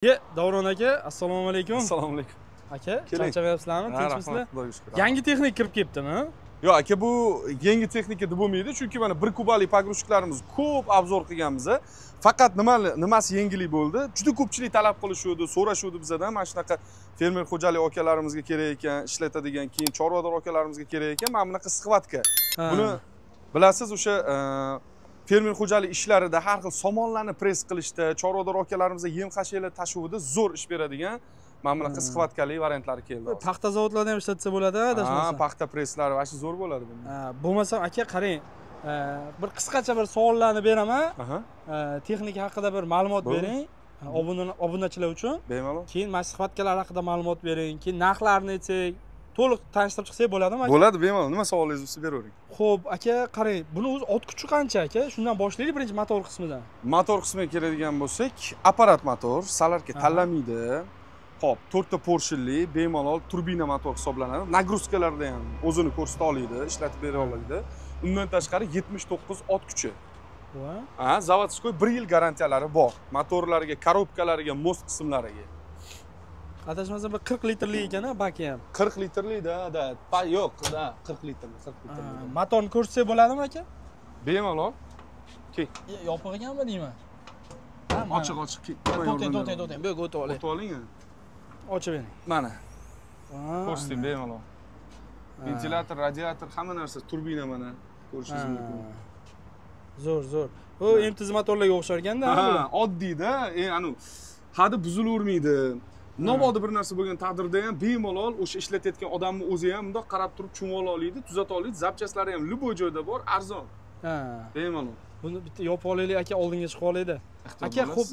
Davron aka, assalomu alaykum. Assalomu alaykum. Aka, charchamayapsizlarmi? Tinchmisizlar? Yangi texnika kirib kelibdimi? Yo'q, aka, bu yangi texnika deb bo'lmaydi, chunki mana 1 kubalik pogruzchiklarimiz ko'p obzor qilganmiz. Faqat nimasi yangilik bo'ldi? Juda ko'pchilik talab qilishuvdi, so'rashuvdi bizadan, mana shunaqa fermer xo'jalik akalarimizga kerak ekan, ishlatadigan, keyin chorvador akalarimizga kerak ekan, mana bunaqa sxvatka. Buni bilasiz, o'sha fermer xo'jalik ishlarida har xil somonlarni press qilishda, chorvador akalarimizga yem xashaklar tashuvida zo'r ish beradigan mana bunaqa sxvatkali variantlari keldi. Paxta zavodlarida ham ishlatsa bo'ladi, adashmasam. Ha, paxta presslari vashi zo'r bo'ladi bunda. Bo'lmasam aka, qarang, bir qisqacha bir savollarni beraman. Texnika haqida bir ma'lumot bering obunachilar uchun. Bemalol. Keyin mana sxvatkalar haqida ma'lumot bering, keyin narxlarni aytsak, to'liq tanishtirib chiqsak bo'ladimi aka? Bo'ladi, bemalol. Nima savolingiz bo'lsa beravering. Xo'p, aka, qarang, buni o'zi ot kuchi qancha aka? Shundan boshlaylik birinchi motor qismidan. Motor qismiga keladigan bo'lsak, apparat motor, salarka tanlamaydi. Xo'p, 4 ta porshinli, bemalol turbina motor hisoblanadi. Nagruzkalarda ham o'zini ko'rsata oladi, ishlatib bera oladi. Undan tashqari 79 ot kuchi. Ha, zavodskoy 1 yil garantiyalari bor. Motorlarga, korobkalariga, most qismlariga. Adashmasam bir 40 litrli ekan, ha, baki ham. 40 litrli, da, yo'q, da, 40 litrli, 40 litrli. Motorni ko'rsatsak bo'ladimi aka? Bemalol. Kel. Yopiq ekanmi deyman? Ochiq, ochiq. To'xtang, to'xtang, to'xtang. Bu yerga o'tib olay. O'tib oling. Ochib bering. Mana. Ko'rsating bemalol. Ventilator, radiator, hamma narsa, turbina mana ko'rishingiz mumkin. Zo'r, zo'r. Bu MTZ motorlarga o'xshar ekanda, ha, oddiyda, anu hadi buzilavermaydi. Mabodo bir narsa bo'lgan taqdirda ham bemalol o'sha ishlatayotgan odamning o'zi ham bundoq qarab turib tushunib ola oladi, tuzata oladi. Zapchastlari ham любой joyda bor, arzon. Ha. Bemalol. Buni bitta yopib olaylik aka, oldinga chiqib olaydi. Aka, xo'p,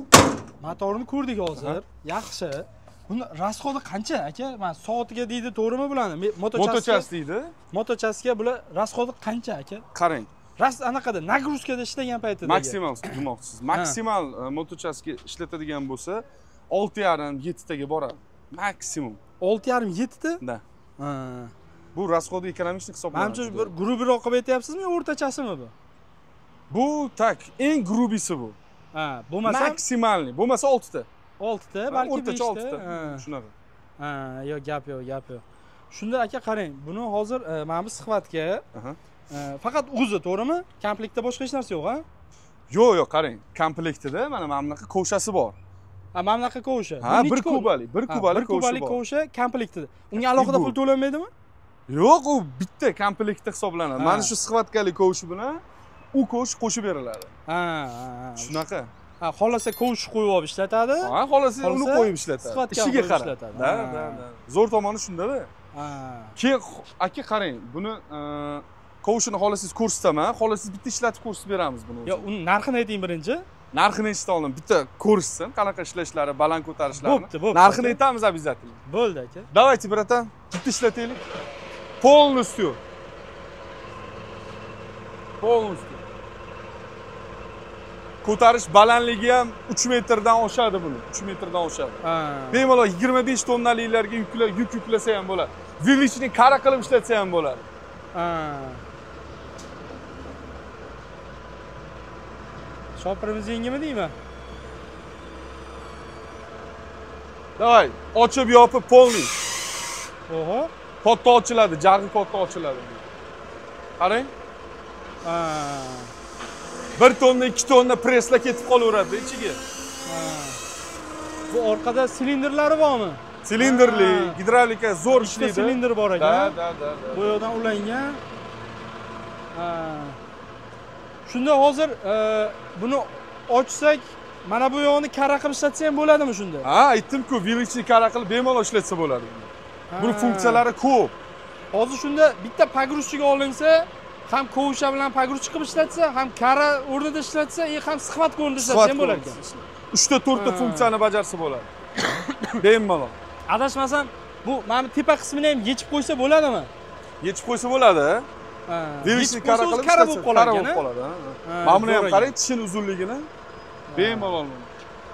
motorni ko'rdik hozir. Yaxshi. Buni rasxodi qancha aka? Mana soatiga deydi, to'g'rimi bularni? Motochas deydi. Motochasga bular rasxodi qancha aka? Qarang. Ras anaqada nagruzkada ishlagan paytida. Maksimal demoqchisiz. Maksimal motochasga ishlatadigan bo'lsa 6,5-7 taga boradi. Maksimum. 6,5-7 ta? Da. Ha. Bu rasxodi ekonomik hisoblanadi. Manimcha bir grubroq qilib aytyapsizmi, o'rtachasimi bu? Bu tak eng grubisi bu. Ha, bo'lmasa maksimalniy, bo'lmasa 6 ta. 6 ta, balki o'rtacha 6 ta. Shunaqa. Ha, yo'q, gap yo'q, gap yo'q. Shunda aka qarang, buni hozir mana bu sxvatka faqat o'zi, to'g'rimi? Komplektda boshqa hech narsa yo'q, ha? Yo'q, yo'q, qarang, komplektida mana bunaqa kovshasi bor. Ha, mana bunaqa kovsha. Ha, 1 kubalik, 1 kubalik kovsha. 1 kubalik kovsha komplektida. Unga alohida pul to'lanmaydimi? Yo'q, u bitta komplektda hisoblanadi. Mana shu sxvatkali kovshi bilan u kovsh qo'shib beriladi. Ha, ha, shunaqa. Ha, xolasa kovsh qo'yib olib ishlatadi. Ha, xolasa uni qo'yib ishlatadi. Ishiga qarab. Da, da, da. Zo'r tomoni shunda-da. Ha. Keyin aka qarang, buni kovshini xolasangiz ko'rsataman, xolasangiz bitta ishlatib ko'rsatib beramiz buni. Yo'q, uni narxini ayting birinchi. Narxini eshita olim, bitta ko'rishsin, qanaqa ishlashlari, baland ko'tarishlarini. Bo'pti, bo'pti. Narxini aytamiz обязательно. Bo'ldi aka. Давайте, братан, bitta ishlataylik. Полностью. Полностью. Ko'tarish balandligi ham 3 metrdan oshadi buni. 3 metrdan oshadi. Bemalol 25 tonnaliklarga yuk yuklasa ham bo'ladi. Vilichni qara qilib ishlatsa ham bo'ladi. Shopirimiz yengimi deyman? Davay, ochib yopib polniy. Oho. Katta ochiladi, jag'i katta ochiladi. Qarang. 1 tonna, 2 tonna presslar ketib qolaveradi ichiga. Bu orqada silindrlari bormi? Silindrli, gidravlika zo'r ishlaydi. Silindr bor ekan. Da, da, da. Bu yoqdan ulangan. Shunda hozir buni ochsak, mana bu yoqni kara qilib ishlatsa ham bo'ladimi shunda? Ha, aytdim-ku, vilichni kara qilib bemalol ishlatsa bo'ladi. Buni funksiyalari ko'p. Hozir shunda bitta pogruzchiga olinsa, ham kovsha bilan pogruzchi qilib ishlatsa, ham kara o'rnida ishlatsa, ham sxvatka o'rnida ishlatsa ham bo'lar ekan. 3 ta 4 ta funksiyani bajarsa bo'ladi. Bemalol. Adashmasam, bu mana bu tepa qismini ham yechib qo'ysa bo'ladimi? Yechib qo'ysa bo'ladi. Vilichni kara qilib kara bo'lib qolar ekan. Mana buni ham qarang, tishini uzunligini bemalol.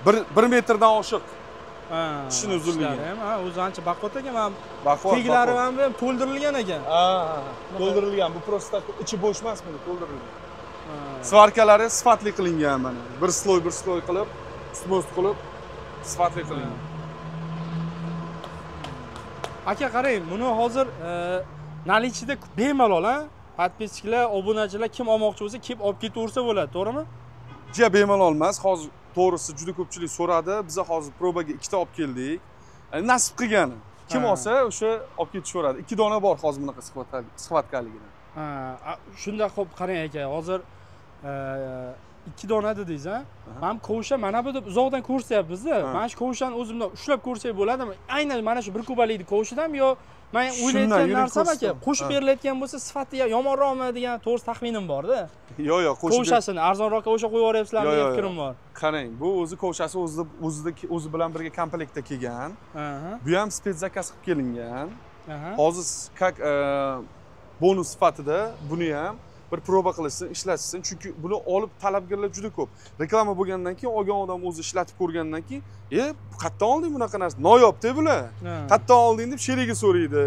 1 metrdan oshiq. Tishini uzunligi. Ha, o'zi ancha baquvvat ekan, mana teglari ham to'ldirilgan ekan. Ha, to'ldirilgan. Bu prosta ichi bo'sh emas, buni to'ldirilgan. Svarkalari sifatli qilingan mana. Bir sloy, bir sloy qilib, ustma-ust qilib Sifatli qilingan. Aka qarang, buni hozir наличида bemalol, ha? Подписчик lar, obunachilar kim olmoqchi bo'lsa, kelib olib ketaversa bo'ladi, to'g'rimi? Ja bemalol emas. Hozir to'g'risi juda ko'pchilik so'radi. Biz hozir probaga 2 ta olib keldik. Nasib qilgani. Kim olsa o'sha olib ketishaveradi. 2 dona bor hozir bunaqa схватка ligida. Ha, shunda xo'p qarang aka, hozir 2 dona dedingiz, ha? Mana kovsha mana bu deb uzoqdan ko'rsatyapmiz-da. Mana shu kovshani o'zimdan ushlab ko'rsak bo'ladimi? Aynan mana shu 1 kubalikni kovshidan yo men o'ylayotgan narsam aka, qo'shib berilayotgan bo'lsa sifati yomonroqmi degan to'g'ri taxminim bor-da. Yo'q, yo'q, qo'shib kovshasini arzonroqqa o'sha qo'yib yuboryapsizlarmi degan fikrim bor. Qarang, bu o'zi kovshasi o'zi bilan birga komplektda kelgan. Bu ham спецзаказ qilib kelingan. Hozir как bonus sifatida buni ham bir proba qilishsin, ishlatishsin, chunki buni olib talabgarlar juda ko'p. Reklama bo'lgandan keyin olgan odam o'zi ishlatib ko'rgandan keyin, qayerdan olding bunaqa narsa? Noyobda bular. Qayerdan olding deb sherigi so'raydi.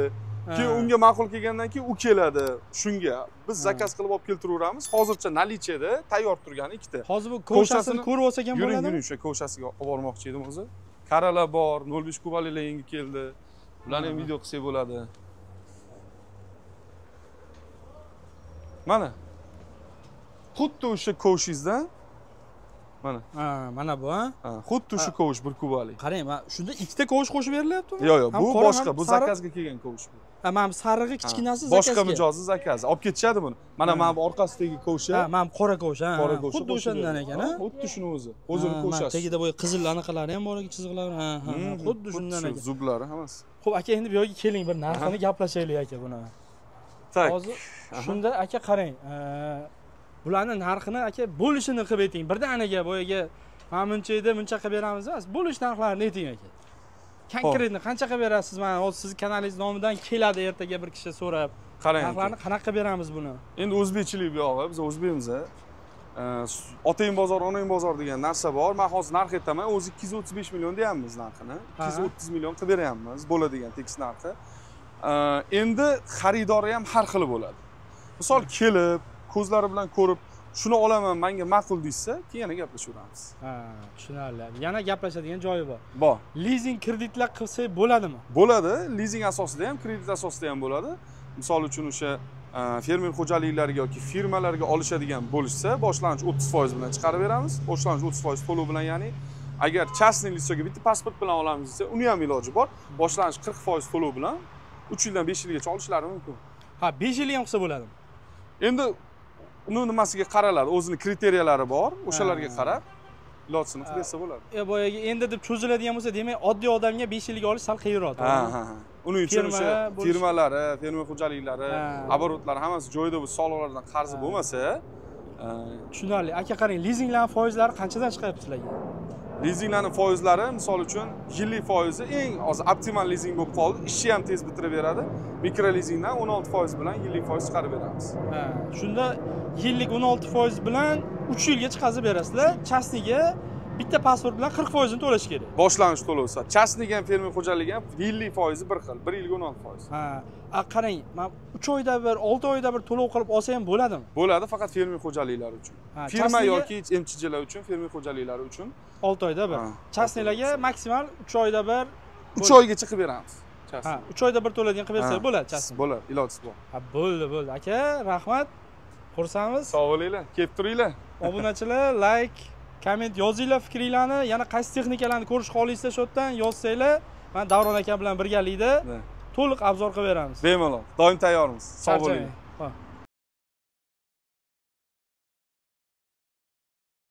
Keyin unga ma'qul kelgandan keyin u keladi. Shunga biz zakaz qilib olib keltiraveramiz. Hozircha наличие da tayyor turgani 2 ta. Hozir bu kovshasini ko'rib olsak ham bo'ladimi? Yuring, o'sha kovshasiga olib bormoqchi edim o'zi. Karalar bor, 0.5 kubaliklar yangi keldi. Ularni ham video qilsak bo'ladi. Mana. Xuddi o'sha kovshingizdan mana. Ha, mana bu, ha? Ha, xuddi o'sha kovush 1 kubalik. Qarang, mana shunda 2 ta kovush qo'shib berilyaptimi? Yo'q, yo'q, bu boshqa, bu zakazga kelgan kovush bu. Ha, mana bu sarig'i kichkinasi zakazga. Boshqa mijozi zakazi. Olib ketishadi buni. Mana mana bu orqasidagi kovushi. Ha, mana bu qora kovush, ha. Xuddi o'shandan ekan, ha? Xuddi shuni o'zi. O'zini kovushasi. Tagida boya qizil anaqalari ham bor ekan, chiziqlari. Ha, ha, xuddi shundan ekan. Zublari hammasi. Xo'p, aka, endi bu yerga keling, bir narxini gaplashaylik aka buni. Hozir shunda aka qarang, bularni narxini aka bo'lishini qilib ayting. Birdaniga boyaga mana buncha edi, buncha qilib beramiz emas, bo'lish narxlarini ayting aka. Konkretni qancha qilib berasiz? Mana hozir siz kanalingiz nomidan keladi ertaga bir kishi so'rab. Qarang, narxlarni qanaqa qilib beramiz buni? Endi o'zbekchilik bu yog'i, biz o'zbekmiz. Otang bozor, onang bozor degan narsa bor. Men hozir narx aytaman, o'zi 235 million deyapmiz narxini. 230 million qilib beryapmiz, bo'ladigan tekis narxi. Endi xaridori ham har xil bo'ladi. Misol kelib, ko'zlari bilan ko'rib, shuni olaman, menga ma'qul desa, keyin yana gaplashaveramiz. Ha, tushunarli. Yana gaplashadigan joyi bor. Bor. Lizing kreditlar qilsak bo'ladimi? Bo'ladi. Lizing asosida ham, kredit asosida ham bo'ladi. Misol uchun o'sha fermer xo'jaliklariga yoki firmalarga olishadigan bo'lishsa, boshlang'ich 30% bilan chiqarib beramiz. Boshlang'ich 30% to'lov bilan, ya'ni agar частный лицо ga bitta pasport bilan olamiz desa, uni ham iloji bor. Boshlang'ich 40% to'lov bilan 3 yildan 5 yilgacha olishlari mumkin. Ha, 5 yil ham qilsa bo'ladimi? Endi uni nimasiga qaraladi, o'zini kriteriyalari bor, o'shalarga qarab ilojini qilib bersa bo'ladi. Boyagi endi deb cho'ziladigan bo'lsa, demak, oddiy odamga 5 yilga olish sal qiyinroq, to'g'rimi? Ha, ha. Uning uchun o'sha firmalari, fermer xo'jaliklari, оборотлari hammasi joyida bo'lsa, soliqlardan qarzi bo'lmasa, tushunarli. Aka qarang, lizinglarning foizlari qanchadan chiqyapti sizlarga? Lizinglarning foizlari, misol uchun, yillik foizi eng hozir optimal lizing bo'lib qoldi. Ishni ham tez bitirib beradi. Mikro lizingdan 16% bilan yillik foiz chiqarib beramiz. Ha, shunda yillik 16% bilan 3 yilga chiqazib berasizlar. Частныйga bitta pasport bilan 40% to'lash kerak. Boshlang'ich to'lov. Частныйga ham, fermer xo'jaligi ham yillik foizi bir xil. 1 yilga 16%. Ha, qarang, men 3 oyda bir, 6 oyda bir to'lov qilib olsa ham bo'ladimi? Bo'ladi, faqat fermer xo'jaliklari uchun. Firma yoki MCJlar uchun, fermer xo'jaliklari uchun 6 oyda bir. Частныйlarga maksimal 3 oyda bir, 3 oygacha qilib beramiz. Ha, 3 oyda bir to'laydigan qilib bersak bo'ladi, частный. Bo'ladi, ilojisi bor. Ha, bo'ldi, bo'ldi. Aka, rahmat. Xursandmiz. Sog' bo'linglar, kelib turinglar. Obunachilar, like, komment yozinglar fikringlarni, yana qaysi texnikalarni ko'rish xohlaysizlar shu yerdan yozsanglar, men Davron aka bilan birgalikda to'liq obzor qilib beramiz. Bemalol, doim tayyormiz. Sog' bo'linglar.